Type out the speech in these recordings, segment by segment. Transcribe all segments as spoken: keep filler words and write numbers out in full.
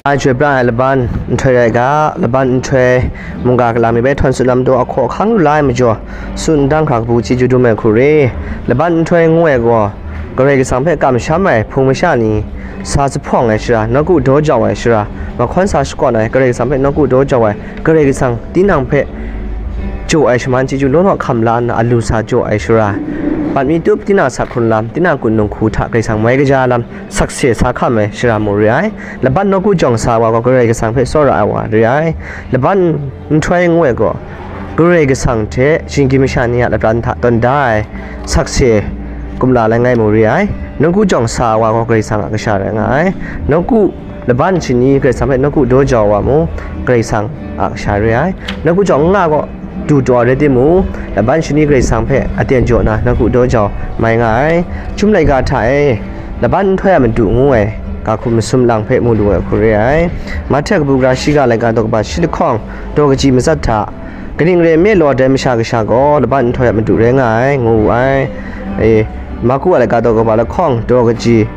Ai chyoi pra ai laban nhtoi rai ga, laban nhtoi mungga galam mi bai htawn tsun lam daw ahkaw ahkang lu la ai majaw, tsun ndang hkra kabu chyeju dum ai hku re. Laban nhtoi ngu ai gaw, Karai Kasang hpe kamsham ai hpung masha ni, sa jahpawng ai shara, nawku daw jau ai shara, mahkawn sa shakawn ai, Karai Kasang hpe nawku daw jau ai, Karai Kasang tinang hpe jaw ai shaman chyeju law law hkam la nna alu sa jaw ai shara, pat mi tup tinang asak hkrun lam, tinang kun dinghku hta Karai Kasang mai kaja lam, sakse sa hkam ai shara mu re ai. Laban nawku jawng sa wa gaw Karai Kasang hpe tsawra ai wa re ai. Laban nhtoi ngu ai gaw, Karai Kasang hte shinggyim masha ni a lapran hta tawn da ai sakse kumla langai mu re ai. Nawku jawng sa wa gaw Karai Kasang a kasha rai nga ai. Nawku laban shani Karai Kasang hpe nawku daw jau wa mu, Karai Kasang a kasha re ai. Nawku jawng n nga gaw, du taw rai timung, laban shani Karai Kasang hpe aten jaw na nawku daw jau mai nga ai. Chyum laika hta e, laban nhtoi a madu ngu ai ga hkum masum lang hpe mu lu ai hku re ai. Mahte kabu gara shiga laika daw kaba shi lahkawng, daw kaji matsat hta, kaning rai nme law dai masha kasha gaw laban nhtoi a madu rai nga ai, ngu wu ai. E, Marku a laika daw kaba lahkawng, daw kaji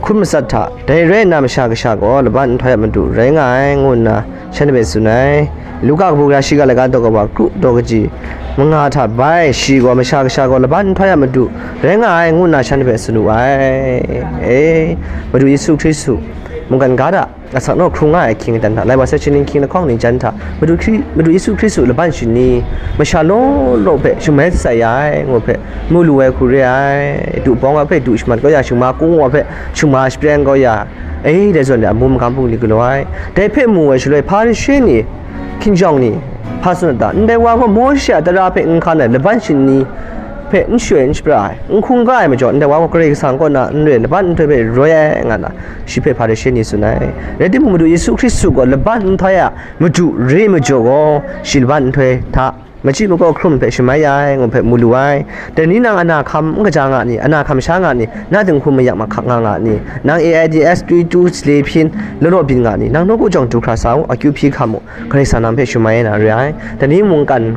hkun matsat hta, dai rai nna masha kasha gaw laban nhtoi a madu rai nga ai, ngu nna shanhte hpe tsun ai. Luka kabu gara shiga laika daw kaba kru daw kaji manga hta bai, shi gaw masha kasha gaw laban nhtoi a madu rai nga ai, ngu nna shanhte hpe tsun wu ai. E, Madu Yesu Hkristu mungkan ga hta asak naw hkrung nga ai ahkying aten hta, lai wa sai shaning hkying lahkawng ni jan hta, Madu Hkri-, Madu Yesu Hkristu laban shani masha law law hpe shamai sai ya ai, ngu hpe mu lu ai hku re ai. Du bawng a hpe du shamat kau ya, shingma kung wa hpe shingma shapren kau ya, e, dai zawn de amu magam bungli galaw ai. Dai hpe mu ai shaloi, Hparishe ni, hkinjawng ni, hpa tsun a ta? Ndai wa gaw Mawshe a tara hpe n hkan ai, laban shani hpe n shoi n shapra ai, n hkungga ai majaw, ndai wa gaw Karai Kasang kaw na n re ai laban nhtoi hpe roi ai, nga na, shi hpe Hparishe ni tsun ai. Rai timung, Madu Yesu Hkristu gaw laban nhtoi a madu re majaw gaw, shi laban nhtoi hta machyi makaw hkrum hpe shamai ya ai, ngu hpe mu lu ai. Dai ni nang ana hkam n kaja nga ni, ana hkam sha nga ni, na dinghku mayak mahkak nga nga ni, nang A I D S three two sale hpyin law law byin nga ni, nang nawku jawng du hkra sa u, akyu hpyi hkam u, Karai Kasang nang hpe shamai na re ai. Dai ni mungkan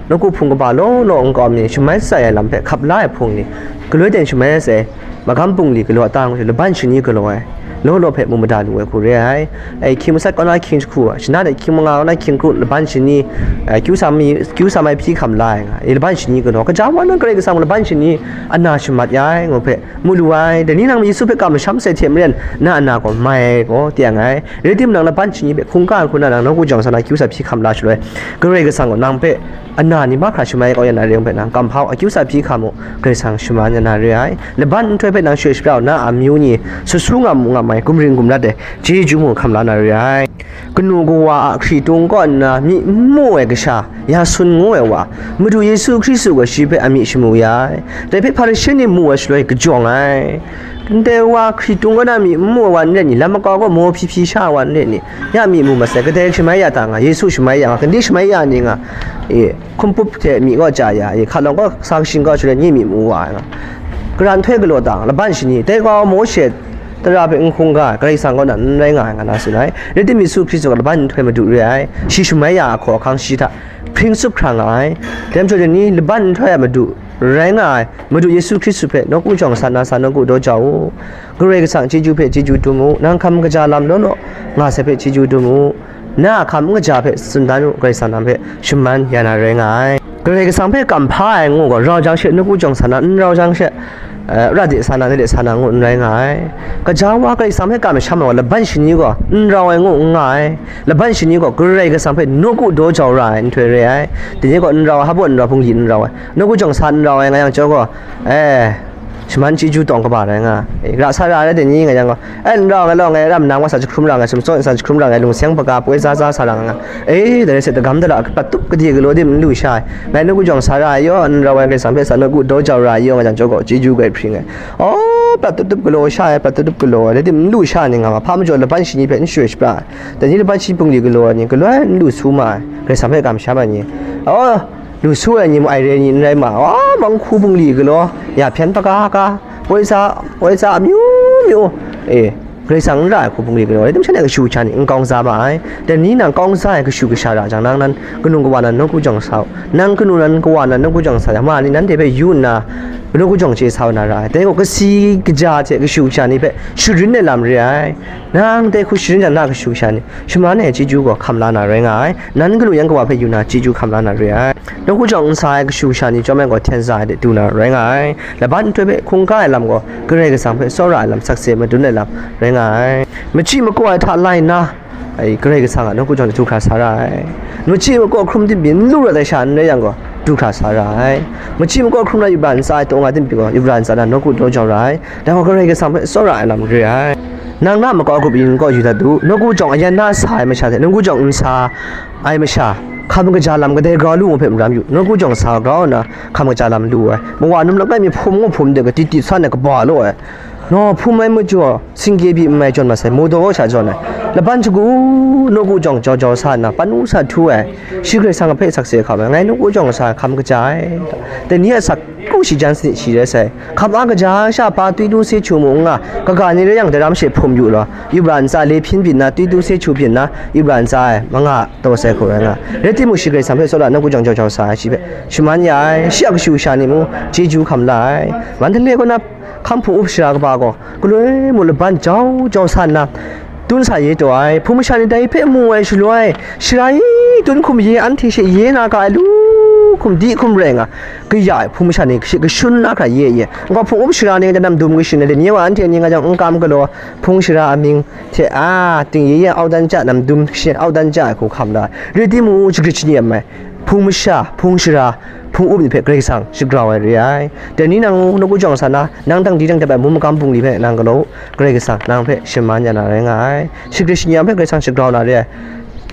nawku hpung kaba law law n kawm ni, shamai sai ai lam hpe hkap la ai hpung ni, galoi ten shamai sai, magam bungli galaw a ta ngu shi, laban shani galaw ai, law law hpe mu mada lu ai hku re ai. Ai, hkying matsat kaw na hkying jahku, shana de hkying manga kaw na hkying kru, laban shani, ai, kyu sa mi, kyu sa mai hpyi hkam la ai nga, e, laban shani galaw, kaja wa nang Karai Kasang laban shani ana shamat ya ai, ngu hpe mu lu ai. Dai ni nang Yesu hpe kamsham sai hte maren, na ana gaw mai ai gaw, teng ai. Rai timung, nang laban shani hpe hkungga ai hku na nang nawku jawng sa na kyu sa hpyi hkam la shaloi, Karai Kasang gaw nang hpe ana ni mahkra shamai kau ya na re ai hpe nang kam hpa u, akyu sa hpyi hkam u, Karai Kasang shaman ya na re ai. Laban nhtoi hpe nang shoi shapra u, na a amyu ni sut su ngam ngam ai, gumring gumrat ai, chyeju mung hkam la na re ai. Kanu kawa a hkritung kaw nna myi n mu ai kasha, Yasun ngu ai wa, Madu Yesu Hkristu gaw shi hpe a myi shamu ya ai. Dai hpe Hparishe ni mu ai shaloi kajawng ai. Ndai wa hkritung kaw na myi n mu ai wa n rai ni, lam makau gaw maw hpyi hpyi sha ai wa n rai ni, ya myi mu masai, kadai shamai ya ta nga, Yesu shamai ya nga, gandi shamai ya ni nga, e, hkumpup hte myi kaw chya ya, e, hkalawng kaw sa kashing kaw shaloi nye myi mu wa ai nga, gara nhtoi galaw ta nga, laban shani, dai gaw Mawshe tara hpe n hkungga ai, Karai Kasang kaw na n rai nga ai, nga na tsun ai. Rai timung, Yesu Hkristu gaw laban nhtoi madu re ai, shi shamai ya ai hkaw ahkang shi hta hpring tsup hkra nga ai. Dai majaw, dai ni laban nhtoi a madu rai nga ai Madu Yesu Hkristu hpe nawku jawng sa na sa nawku daw jau u. Karai Kasang chyeju hpe chyeju dum u. Nang hkam kaja lam law law nga sai hpe chyeju dum u. Na a hkam n kaja hpe tsun dan u, Karai Kasang nang hpe shaman ya na rai nga ai. Karai Kasang hpe kam hpa ai ngu gaw, rau jang she nawku jawng sa na, n rau jang she, eh, ra de sa na, de sa na ngu n rai nga ai. Kaja wa Karai Kasang hpe kamsham ai gaw, laban shani gaw n rau ai ngu n nga ai. Laban shani gaw Karai Kasang hpe nawku daw jau ra ai nhtoi re ai. Dai ni gaw n rau ai, hpa baw n rau, bungli n rau ai, nawku jawng sa n rau ai nga yang chyawm gaw, eh, shaman chyeju tawng kaba rai nga, e, ra sa ra ai dai ni nga yang gaw, e, n rau ai law, ngai ram nang wa sa jahkrum ra ai, sumsawng sa jahkrum ra ai, lungseng hpaga poi za za sa ra nga, e, dai rai sai, dagam dala prat tup kade galaw de n lu sha ai, ngai nawku jawng sa ra ai yaw, n rau ai Karai Kasang hpe sa nawku daw jau ra ai yaw nga jang chyawm gaw, chyeju grai hpring ai. Aw, prat tup tup galaw sha ai, prat tup tup galaw ai, rai tim n lu sha ni nga ma, hpa majaw laban shani hpe n shoi shapra ai, dai ni laban shani bungli galaw ai ni, galaw ai n lu su ma ai, Karai Kasang hpe kamsham ai ni, aw, lu su ai ni mung ai re ni n rai ma, wa, manghku bungli galaw, ya hpyen hpaga ga, poi za, poi za amyu myu, e, Karai Kasang n ra ai hku bungli galaw, rai tim sha ni kashu kasha ni n kawng za ma ai. Dai ni nang kawng za ai kashu kasha ra jang, nang nan kanu kawa nan nawku jawng sa u, nang kanu nan kawa nan nawku jawng sa jang, ma ni nanhte hpe yu nna, Nawku jawng chye sa na ra ai. Dai gaw kasi kaja hte kashu kasha ni hpe sharin ai lam re ai. Nang dai hku sharin jang, na kashu kasha ni shaman ai chyeju gaw hkam la na rai nga ai. Nan galu yan kawa hpe yu na chyeju hkam la na re ai. Nawku jawng n sa ai kashu kasha ni chyawm ai gaw hten za ai de du na rai nga ai. Laban nhtoi hpe hkungga ai lam gaw Karai Kasang hpe tsawra ai lam sakse madun ai lam rai nga ai. Machyi makaw ai hta lai nna, ai, Karai Kasang a nawku jawng du hkra sa ra ai. Machyi makaw hkrum tim pyi n lu rawt ai sha n rai yang gaw, du hkra sa ra ai. Machyi makaw hkrum na yubra ntsa ai taw nga tim pyi gaw, yubra ntsa na nawku daw jau ra ai. Dai gaw Karai Kasang hpe tsawra ai lam re ai. Nang na makau grup yin kaw yu dat u. Nawku jawng ayan na sa ai masha hte nawku jawng n sa ai masha, hkam kaja lam kadai grau lu ngu hpe maram yu. Nawku jawng sa grau nna hkam kaja lam lu ai. Mawa num langai mi hpum ngu hpum de, kati ti san ai kaba law ai. Naw hpum ai majaw, singkye pyi n mai jawn masai, mawdaw sha jawn ai. Laban shagu, nawku jawng jau jau sa nna, pan u sa htu ai, shi Karai Kasang hpe sakse hkam ai, ngai nawku jawng sa hkam kaja ai. Dai ni a asak kru shi jan sanit shi rai sai. Hkam a kaja sha pa twi du se chu mu n nga, kaga ni rai yang, daram she hpum yu law, yubra ntsa le hpyin byin na, twi du se chu byin na, yubra ntsa ai, manga taw sai hku rai nga. Rai timung, shi Karai Kasang hpe tsawra nawku jawng jau jau sa ai, shi hpe shaman ya ai, shi a kashu kasha ni mung chyeju hkam la ai. Mandalay kaw na hkam hpung up shara kaba gaw, galoi mung laban jau jau sa nna, tun sa ye taw ai. Hpung masha ni dai hpe mu ai shaloi, shara e tun hkum ye anhte she ye na ga ai lu hkum di hkum rai nga, kaya ai hpung masha ni shi kashun na hkra ye ye. Nkau hpung up shara ni, nam dum kashi ni, nye wa anhte ni nga jang n kam galaw, hpung shara amying hte a, ting ye ye, audan ja, nam dum kashi audan ja ai hku hkam la ai. Rai timung, shagrit shani ai, hpung masha, hpung shara, hpung up ni hpe Karai Kasang shagrau ai re ai. Dai ni nang nawku jawng sa na, nang dang di dang dap ai mung magam bungli hpe nang galaw, Karai Kasang nang hpe shaman ya na rai nga ai. Shagrit shani ai hpe Karai Kasang shagrau na re ai.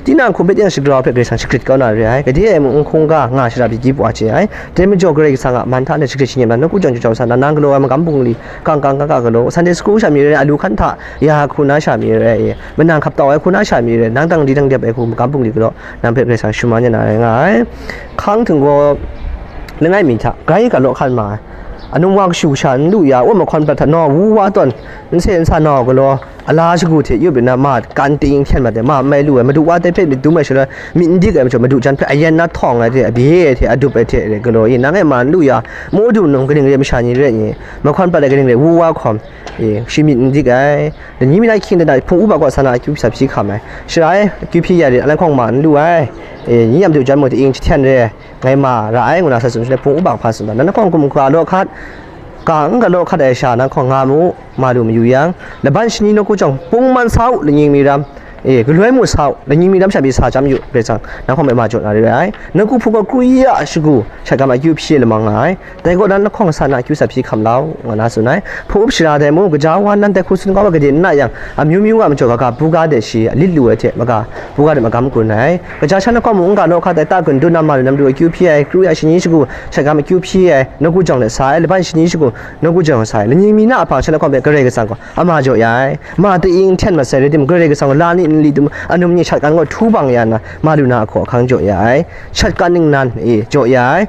Tinang hkum hpe tinang shagrau hpe Karai Kasang shagrit kau na re ai. Gade e mung n hkungga nga shara pyi gyi pwa chye ai. Dai majaw Karai Kasang a man hta na shagrit shani ai na, nawku jawng jau sa na, nang galaw ai magam bungli, kang kang ga ga galaw, Sunday school sha mi rai, alu hkan hta ya hku na sha mi rai, manang hkap tau ai hku na sha mi rai, nang dang di dang dap ai hku magam bungli galaw, nang hpe Karai Kasang shaman ya na rai nga ai. Hkang htinggaw langai mi hta grai ga law hkan ma ai. Anum wa kashu kasha n lu ya, wam mahkawn prat hta naw wu wa tawn, n se n sa naw galaw, ala shagu hte yup nna ma kan ting hten mat ai, ma n mai lu ai, madu wa dai hpe myit dum ai shaloi, myit n dik ai majaw, madu jan hpe ayan na htawng ai hte, abye ai hte, adup ai hte galaw i, nang e ma n lu ya, mu du num kaning re masha ni rai i, mahkawn prat ai kaning re wu wa hkawm, e, shi myit n dik ai. Dai ni mi na hkying de na hpung upa kaw sa na akyu sa hpyi hkam ai. Shara e, akyu hpyi ya rit, alan hkawng ma n lu ai. E, ni yam du jan mung ting hten re, ngai ma ra ai, ngu na sa tsun shaloi, hpung upa hpa tsun dan, nang hkawng gumhkra law hkat, ga n ga law hkat ai sha, nang hkawng nga mu, ma lu mayu yang, laban shani nawku jawng pungman sa u, lanying mi ram, e, galoi mu sa u, lanying mi ram sha pyi sa chyam yu, Karai Kasang nang hkawng hpe ma jaw na re ai. Nawku hpung gaw kru ya shagu, shat gam akyu hpyi lamang nga ai. Dai kaw na lahkawng sa na akyu sa hpyi hkam lau, nga na tsun ai. Hpung up shara dai mung, gaja wa nan dai hku tsun kau ai gade n na yang, amyu myu a majaw, gaga buga de shi alit lu ai hte, maga buga de magam gun ai. Gaja sha lahkawng mung, n ga law hkat ai, ta gun dun na ma lu nam du akyu hpyi ai, kru ya shani shagu, shat gam akyu hpyi ai, nawku jawng let sa ai, laban shani shagu, nawku jawng sa ai, lanying mi na a hpang sha lahkawng hpe Karai Kasang gaw ama jaw ya ai. Ma ting hten mat sai rai tim, Karai Kasang gaw la ni nli tim, anum ni shat kan gaw htu bang ya nna, ma lu na ahkaw ahkang jaw ya ai. Shat kan ningnan e jaw ya ai.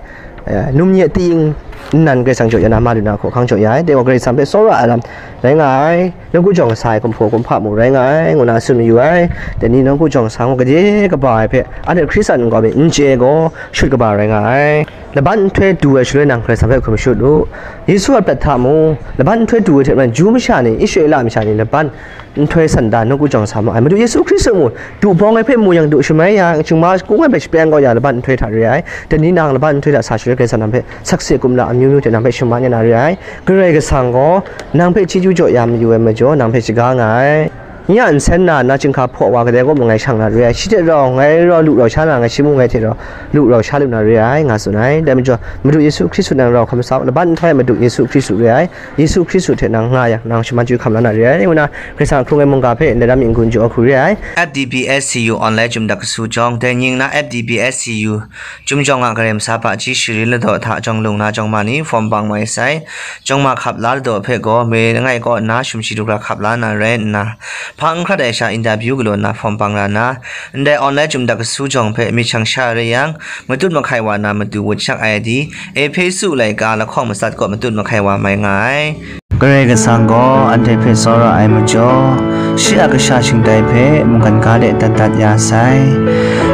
Eh, num nye ting nnan Karai Kasang jaw ya na, ma lu na hkaw hkang jaw ya ai. Dai gaw Karai Kasang hpe tsawra ai lam rai nga ai, nawku jawng sa ai kumhpaw kumhpa mung rai nga ai, ngu na tsun mayu ai. Dai ni nawku jawng sa gaw gade kaba ai hpe, anhte Hkristan nkau mi n chye gaw, shut kaba rai nga ai. Laban nhtoi du ai shaloi nang Karai Kasang hpe hkum shut u. Yesu a prat hta mung, laban nhtoi du ai hte maren, Ju masha ni, Israela masha ni, laban nhtoi san da nawku jawng sa ma ai. Madu Yesu Hkristu mung, du bawng ai hpe mu yang du shamai ya, chyingma kung ai hpe shapyang kau ya, laban nhtoi hta re ai. Dai ni nang laban nhtoi hta sa shaloi, Karai Kasang nang hpe sakse kumla amyu myu hte nang hpe shaman ya na re ai. Karai Kasang gaw nang hpe chyeju jaw ya mayu ai majaw, nang hpe shaga nga ai. Nye a nsen na na chyinghka hpaw wa kadai kaw mung ngai shang na re ai. Shi hte rau ngai rau lu rau sha na, ngai shi mung ngai hte rau lu rau sha lu na re ai, nga tsun ai. Dai majaw, Madu Yesu Hkristu nang rau hkam sa u, laban nhtoi ai Madu Yesu Hkristu re ai. Yesu Hkristu hte nang nga yang, nang shaman chyu hkam la na re ai, ngu na Karai Kasang hkrung ai mungga hpe ndai ram n-gun jaw hku re ai. F D B S C U online chyum dak kasu jawng, dai ning na F D B S C U chyum jawng a Karai Kasang hpaji sharin ladaw hta jawng lung na jawng ma ni form bang mai sai. Jawng ma hkap la ladaw hpe gaw, mare langai kaw nna sumshi du hkra hkap la na rai nna, hpang n hkrat ai sha interview galaw nna form bang ra nna, ndai online chyum dak kasu jawng hpe myit shang sha rai yang, matut mahkai wa na matu wut shak ai di, Ehpesu laika lahkawng matsat kaw matut mahkai wa mai nga ai. Karai Kasang gaw anhte hpe tsawra ai majaw, shi a kasha shingtai hpe mungkan ga de dat dat ya sai.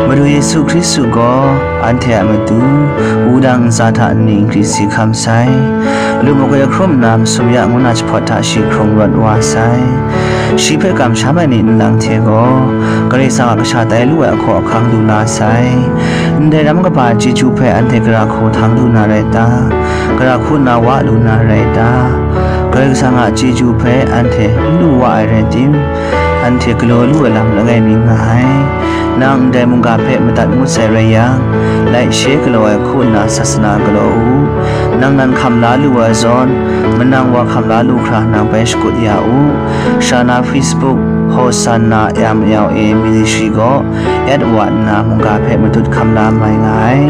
Madu Yesu Hkristu gaw anhte a matu wudang ntsa hta nni nkri si hkam sai. Lu magwi hkrum nna masum ya ngu na jahpawt hta shi hkrung rawt wa sai. Shi hpe kamsham ai ni nlang hte gaw Karai Kasang a kasha tai lu ai ahkaw ahkang lu la sai. Ndai ram kaba chyeju hpe anhte gara hku htang lu na rai ta? Gara hku nna wa lu na rai ta? Karai Kasang a chyeju hpe anhte n lu wa ai rai tim, anhte galaw lu ai lam langai mi nga ai. Nang ndai mungga hpe madat ngut sai rai yang, laishe galaw ai hku nna sasana galaw u. Nang nan hkam la lu ai zawn, manang wa hkam la lu hkra nang bai shakut ya u. Shana Facebook, Hosanna M L A Ministry gaw at wa nna mungga hpe matut hkam la mai nga ai.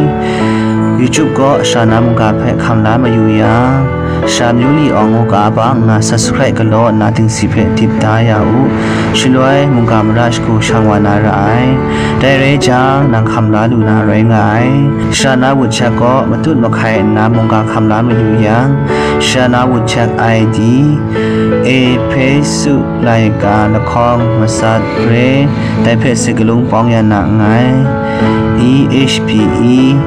YouTube gaw Shana mungga hpe hkam la mayu yang, Sha Myu Li Awng ngu ga ba nna subscribe galaw nna dingsi hpe dip da ya u. Shaloi mungga mara shagu shang wa na ra ai. Dai rai jang, nang hkam la lu na rai nga ai. Shana WeChat gaw matut mahkai nna mungga hkam la mayu yang, Shana WeChat I D, Ehpesu laika lahkawng matsat re, dai hpe sagalung pawng ya na nngai. E H P E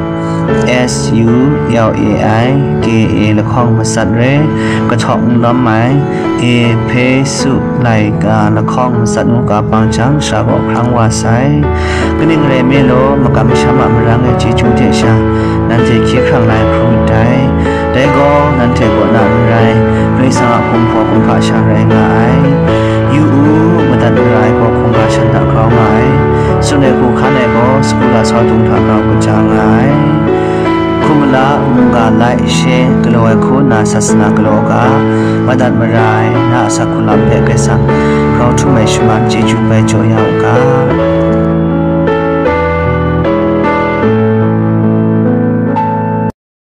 S U L A I K A lahkawng matsat re, kahtawk n lawm ai, Ehpesu laika lahkawng matsat ngu ga bang jang, sha gaw hkrang wa sai. Kaning rai nme law, makam masham a marang e chyeju hte sha, nanhte hkye hkrang lai hkrum ndai. Dai gaw nanhte kaw na n rai, Karai Kasang a kumhpaw kumhpa sha rai nga ai. Yu u, madat mara ai gaw hkungga shan hta grau nga ai. Tsun ai hku hkan ai gaw sagu lasau dung hta grau kaja nga ai. Hkum mala mungga lai she galaw ai hku nna sasana galaw u ga, madat mara ai na a asak hku lam hpe Karai Kasang grau htum ai shaman chyeju bai jaw ya u ga.